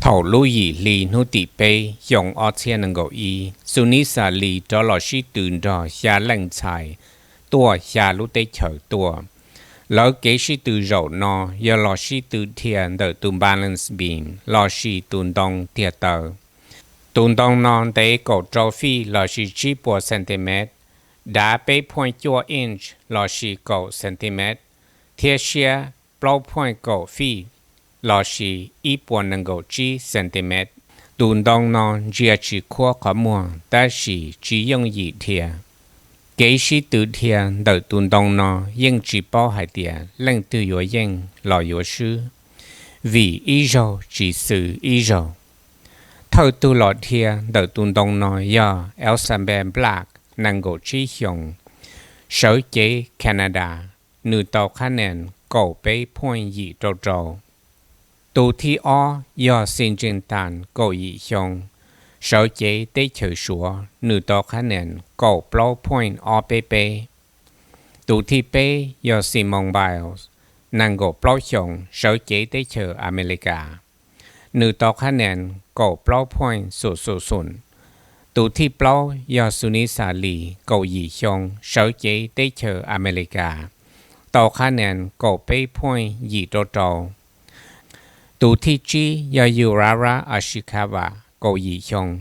Thaum lub yim hli hnub tim peb xyoo ob txhiab nees nkaum ib, Sunisa Lee rov los sib tw nrog xya leej ntxhais tuaj xya lub teb chaws tuaj. Lawv kev sib tw zaum no yog los sib tw dhia ntawm tus balance beam lossis tus ntoo tiag taw. Tus ntoo no ntev kaum rau fij lossis tsib puas centimeter, dav peb point cuaj inch lossis kaum centimeter, thiab siab plaub point kaum fij lossis ib puas nees nkaum tsib centimeter. Tus ntoo no ntsia tsis khuab qhov muag tab sis tsis yooj yim dhia. Kev sib tw dhia ntawm tus ntoo no yeej tsis paub hais tias leej twg yuav yeej los yuav swb, vim ib zaug tsis xws ib zaug. Thawj tug los dhia ntawm tus ntoo no yog Elizabeth Black, nees nkaum tsib xyoos, sawv cev Canada, nws tau qhab nees kaum peb point yim rau rau. Tus thib ob yog Xi Jinping, kaum yim xyoo, sawv cev teb chaws Suav, nws tau qhab nees kaum plaub point ob peb peb. Tus thib peb yog Simone Biles, nees nkaum plaub xyoos, sawv cev teb chaws Amelikas, nws tau qhab nees kaum plaub point xum xum xum. Tus thib plaub yog Sunisa Lee, kaum yim xyoo, sawv cev teb chaws Amelikas, tau qhab nees kaum peb point yim rau rau. Tus thib tsib yog Yurara Ashikawa, kaum yim xyoo,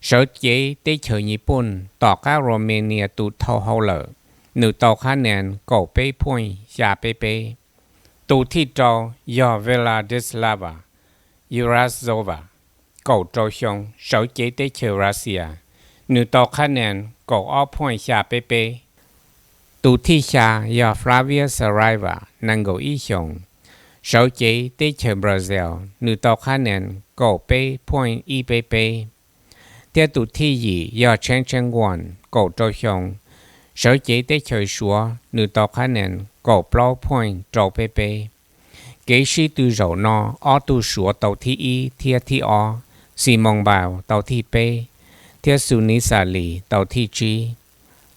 sawv cev teb chaws Nyij Pooj tom qab Romania tus thau hau lawm, nws tau qhab nees kaum peb point xya peb peb. Tus thib rau yog Vladislava Yurasova, kaum rau xyoo, sawv cev teb chaws Russia, nws tau qhab nees kaum ob point xya peb peb. Tus thib xya yog Flavia Saraiva, nees nkaum ib xyoos, sawv cev teb chaws Brazil, nws tau qhab nees kaum peb point ib peb peb. Thiab tus thib yim yog Chen Cheng-won, kaum rau xyoo, sawv cev teb chaws Suav, nws tau qhab nees kaum plaub point rau peb peb. Kev sib tw zaum no, ob tug Suav tau thib ib thiab thib ob, Simone Biles tau thib peb, thiab Sunisa Lee tau thib tsib.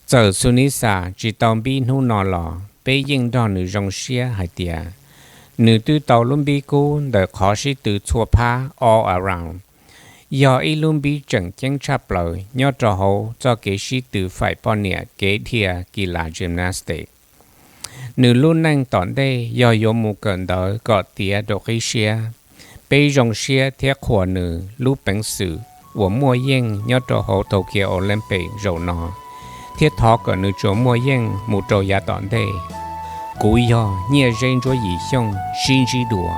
Txawm Sunisa tsis tau npib hnub no los peb yeej nrog nws zoo siab hais tias nws twb tau lub npib kub ntawm qhov sib tw txhua phab all around, yog ib lub npib tseem ceeb tshaj plaws nyob rau hauv txoj kev sib tw faim poj niam kev dhia kis las gymnastics. Nws lub neej tom ntej yog yuav mus kawm ntawv kom tiav rau qib siab. Peb zoo siab thiab qhuas nws lub peev xwm uas muaj yeej nyob rau hauv Tokyo Olympic zaum no, thiab thov kom nws tsuas muaj yeej mus rau yav tom ntej. Kuv yog Nyiaj Zeb Ntsuab Yim Xyooj, sib ntsib dua.